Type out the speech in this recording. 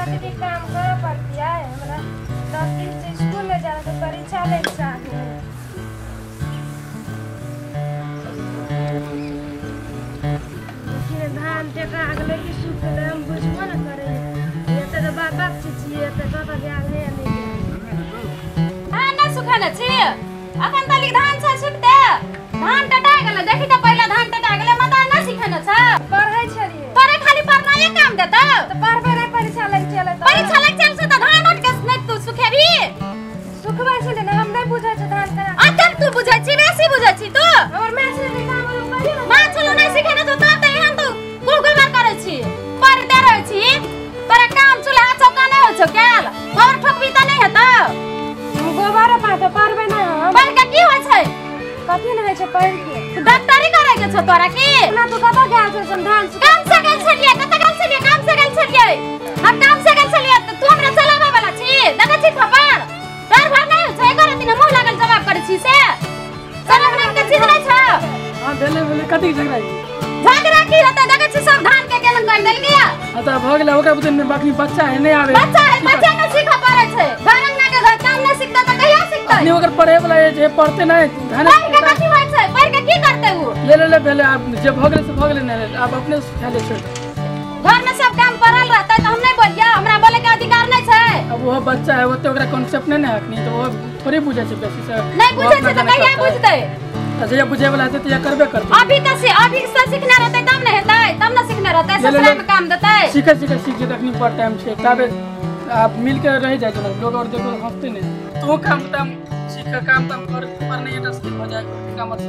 रहते कि काम करे पड़ती है हमरा। 10 दिन से स्कूल में जाना तो परीक्षा ले साथ में। धान टेका गेलै कि सूख गेलै हम बुझबो न करै। एतऽ तऽ बाप बाप छियै, एतऽ कतऽ गेल है नहि धान न सुखल छी अखन तलिक धान छै सुखते। धान टटा गेलै देखी तऽ पहिला धान टटा गेलै मत न सिखने छ। पढ़ै छलियै पढ़ै खाली पढ़नाइ काम देतौ तऽ पढ़बै नहि परीक्षा लग चलै तऽ परीक्षा लग चल से तऽ धान उठ के नहि तू सुखेबी। सुखबै छलै ने हम नहि बुझै छै धान केना। अतन तू बुझै छी बेसी बुझै छी तू। हमर माय छलै काम करियो माँ छलो नहि सिखेने तो तब तऽ एहन तू गोबर करै छी पढ़ते रहै छी। तोरा काम चूल्हा चौका नहि होइ छौ कैल गोबर ठोकबी तऽ नहि हेतौ। गोबर पाते पढ़बै नहि हम। पढ़ के की होइ छै? कथी नहि होइ छै पढ़ के? डॉक्टरी करै के छौ तोरा की? ना तू कतऽ गेल छौ हम धान काम से गेल छलियै। कतऽ गेल छलियै? काम से गेल छलियै हम काम से गेल छलियै तऽ तू हमरा चलाबै वाला छी? देखै छी थप्पड़ डर भर नहि होइ छै एकर दिन मुँह लागल जवाब करै छी से शरम नाम के चीज नहि छौ। हां भेलै भेलै कथी झगड़ा झगड़ा की होतै? देखै छी सब धान के केलन कर देलकै। हां तऽ भऽ गेलै ओकरा बुझे बाकी बच्चा है नहि आवे। बच्चा है बच्चा के सीखऽ पड़ै छै। घर अंगना के घर काम नहि सिखतै तऽ कहिया सिखतै? अपने ओकर पढ़े वाला है जे पढ़ते नहि धान पढ़ के कथी होइ छै? पढ़ के की करतै उ? ले ले ले भेलै आब जे भऽ गेलै से भऽ गेलै नहि आब अपने सिखा ले छोड़। घर में सब काम पड़ल रहतै तऽ हम नहि बोलियै? हमरा बोले के अधिकार नहि छै? अब वो बच्चा है ओते ओकरा कॉन्सेप्ट नहि ने अखनी तऽ वो थोड़ी बुझै छै बेसी से। नहि बुझै छै तऽ कहिया बुझतै? जहिया बुझे वाला हेतै तहिया करबे करतै। अभी तऽ से अभी से सिखने रहतै तब ने हेतै तब ने सिखने रहतै ससुराल में काम देतै। सीखे सीखे सीख जेतै अखनी पर टाइम छै ताबे आप मिल के रह जाइ छै लोग और देखो हंसते नहीं। तू काम ताम सीख काम ताम कर पर नहीं रस्ते हो जाए काम और